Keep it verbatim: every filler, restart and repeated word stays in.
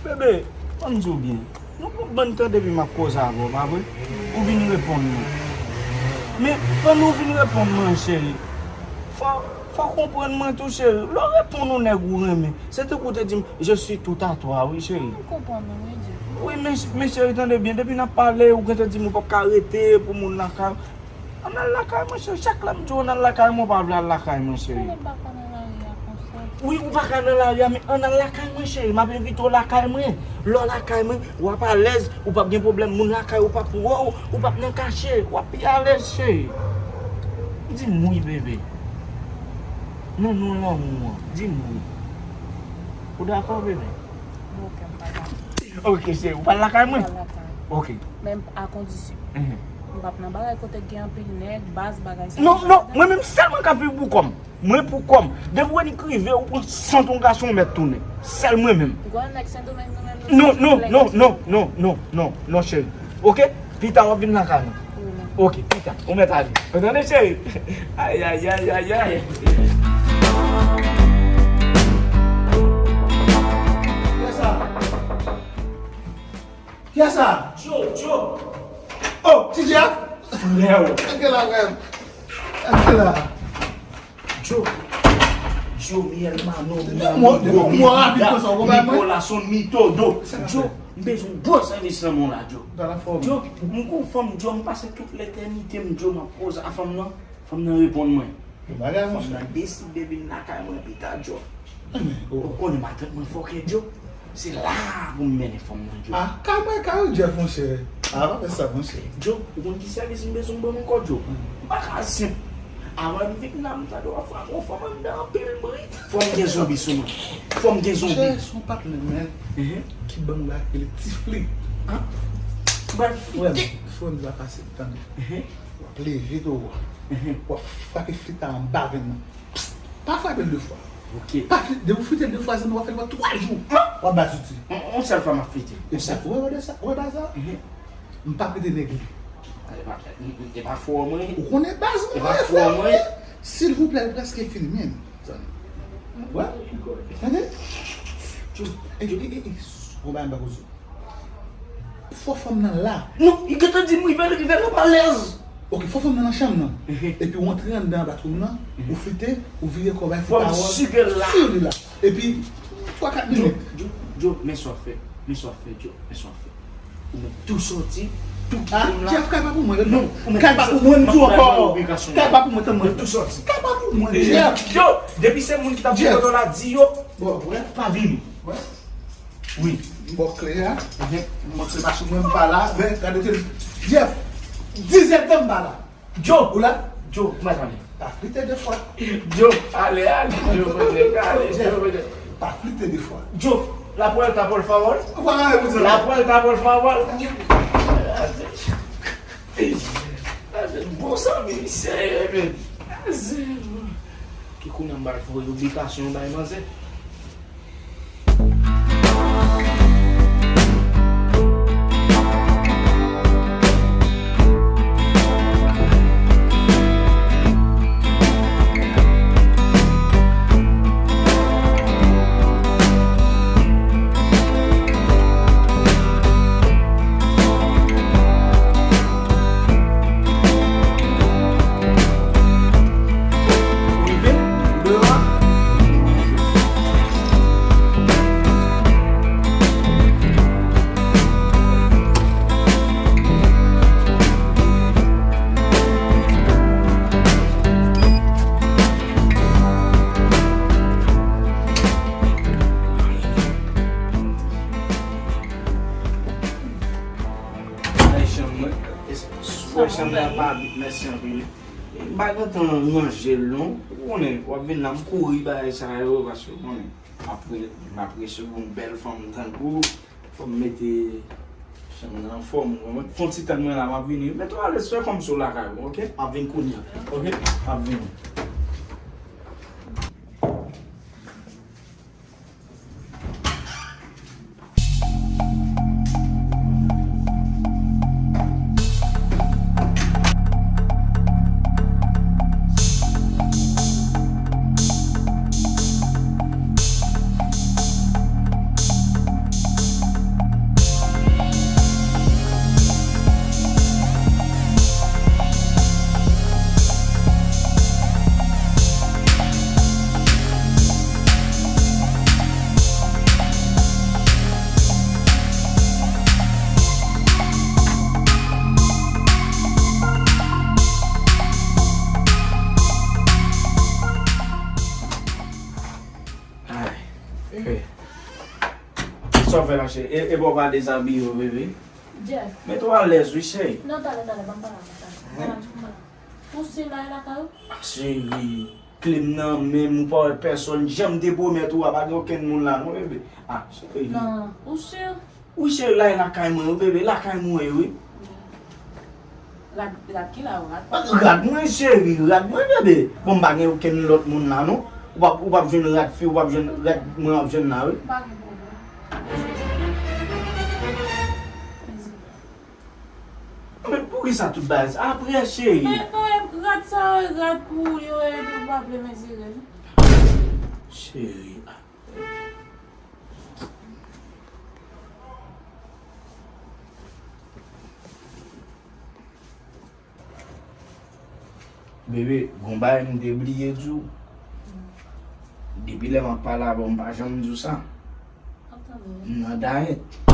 Bebe, ann di w byen. Nou konprann tan depi m ap koze avè w, pa vre? Ou vin reponn mwen. Men, pandan w vin reponn mwen, cheri, fò, fò w konprann mwen tou, cheri. Lè w reponn yon nèg ou renmen, se tankou w te di m, "Je suis tout à toi," wi, cheri. M konprann ou, wi, Jeff. Wi, men, men cheri, tande byen. Depi n ap pale, ou gentan di m ou p ap ka rete pou moun lakay ou. Ann al lakay mwen, cheri. Chak lè m di w ann al lakay mwen, ou pa vle al lakay mwen, cheri. Konnen m pa ka nan lari a konsa. Wi, ou pa ka nan lari a, men ann al lakay mwen, cheri. M ap envite w lakay mwen. Lè w lakay mwen, w ap alèz, ou p ap gen pwoblèm. Moun lakay ou p ap wè w, ou p ap nan kache, w ap pi alèz, cheri. Di m wi, bebe. Nan non lanmou an, di m wi. Ou dakò, bebe? Bon, ok, m pa dakò. Ok, cheri, ou pral lakay mwen? M pral lakay. Ok. Men a kondisyon. Mhm. M p ap nan bagay kote k gen anpil nèg, baz, bagay sa. Non, non, mwen menm sèl mwen k ap viv pou kò m. Mwen pou kò m. Depi w annik rive, ou pran sant yon gason, ou mèt tounen. Sèl mwen menm. Ou konnen nèg Sendomeng nou menm nou non, non, non, non, non, non, non, non, cheri. Ok? Pita w ap vin lakay mwen. Wi, men. Ok, pita. Ou mèt ale. Ou tande, cheri? Ay, ay, ay, ay, ay. Kiyès sa? Kiyès sa? Joe, Joe. Oh, T J F? Frè w. Antre la, frè m. Antre la. Joe. Joe, mi hermano, mi amigo, mi vida, mi corazón, mi todo. Joe, m bezwen gwo sèvis nan men w la, Joe. Joe, m gon fanm, Joe, m pase tout letènite m, Joe, m ap koze a fanm nan. Fanm nan reponn mwen. Fanm nan deside vin lakay mwen pita, Joe. Ou konnen matant mwen fòkè, Joe. Se la pou m mennen fanm nan, Joe. Ah, kay mwen, kay ou, Jeff, monchè. Ah, pa fè sa, monchè. Joe, ou konn ki sèvis m bezwen ban m ankò, Joe? M pa ka senp. Avan m vin la, m tande w ap frape yon fanm anndan anpil bri. Fò m gen zonbi sou mwen. Fò m gen zonbi. Monchè, se yon patnè, men, ki ban m la, ki rele Ti Fli. An? Ban Fli. Frè m, frè m, sa pase, tande. W ap leve tou, w ap frape flit la anba venn nan. Pa frape l de fwa. Ok. Pa flit, depi w flite l de fwa, zanmi, w ap fè l pandan twa jou. W ap ba zouti. On, on sèl fwa m ap flite. E sa, w wè, w wè sa, w wè ba sa? M pa flite nèg li. E pa, e pa fò mwen. Ou konnen baz mwen, e pa fò mwen. Silvouplè, l prèske fini, men. Wè? Tande? Joe, e, e, e, e, on bagay m pa koze. Fò fanm nan la. Non, li gentan di m rive, l rive, l ap alèz. Ok, fò fanm nan nan chanm nan. Epi w antre anndan batwouv nan, ou flite, ou vire kò bay, fè pawòl. Fò m sike l la. Sou li la. Epi, twa, kat minit. Joe, Joe, men sa w ap fè. Men sa w ap fè, Joe. Men sa w ap fè. Ou mèt tou sòti, tou kite m la. Jeff, kay pa pou mwen, non. Kay pa pou mwen, m di w ankò. Kay pa pou mwen, tann mwen. Tou sòti. Kay pa pou mwen, Jeff. Joe, depi se moun ki t ap sipòte w la, di yo, pa vini. Wi. M ba w kle a. M montre machin mwen, m pa la. Men, gade ke Jeff, dizèdtan m pa la. Joe! Ou la? Joe, kòman sa ye? Pa flite de fwa. Joe, ale, ale, Joe, ale, Joe. Pa flite de fwa. Joe, la puerta, por favor. La puerta, por favor. Bon, sa, men, serye, men. Ki kounye a m pral voye yon bikasyon bay manzè. Ou rive? Ou deyò a? Ay, chanm mwen. Wè, chanm nan pa bit, mèsi anpil. M pa gentan ranje l non. Ou konnen, w ap vin la, m kouri bagay sa yo, paske ou konnen. M ap re-, m ap resevwa yon bèl fanm tankou w. Fò m mete chanm nan anfòm, ou konprann? Fè yon ti tann mwen la, m ap vini. Mete w alèz, fè kòmsi w lakay ou, ok? M ap vin kounye a. Ok? M ap vini. Sa w fè la, cheri? E, e pa w pa dezabiye w, bebe? Jeff. Mete w alèz, wi, cheri. Non, talè, talè, ban m pale avè w, talè. Ban m pale. Ou si la e lakay ou? Cheri, kle m nan men m, ou pa wè pèsòn. Jan m te pwomèt ou a, pa gen okenn moun la, non, bebe. Ah, cheri. Non, ou si? Wi, cheri, la e lakay mwen, wi, bebe. Lakay mwen, wi. Rad, rad ki la ou rad? Rad mwen, cheri, rad mwen, bebe. Bon, m pa gen okenn lòt moun la, non. Ou p ap, ou p ap jwenn rad fi, ou p ap jwenn rad mwen, w ap jwenn la, wi. Pa gen pwoblèm. Men poukisa tout bagay sa? Apre, cheri. Men non, e rad sa yo, e rad pou ou yo, e nou pa vle mezire. Cheri. Bebe, gon bagay m te bliye di w. Depi lè m ap pale avè w, m pa janm di w sa. M nan dayèt.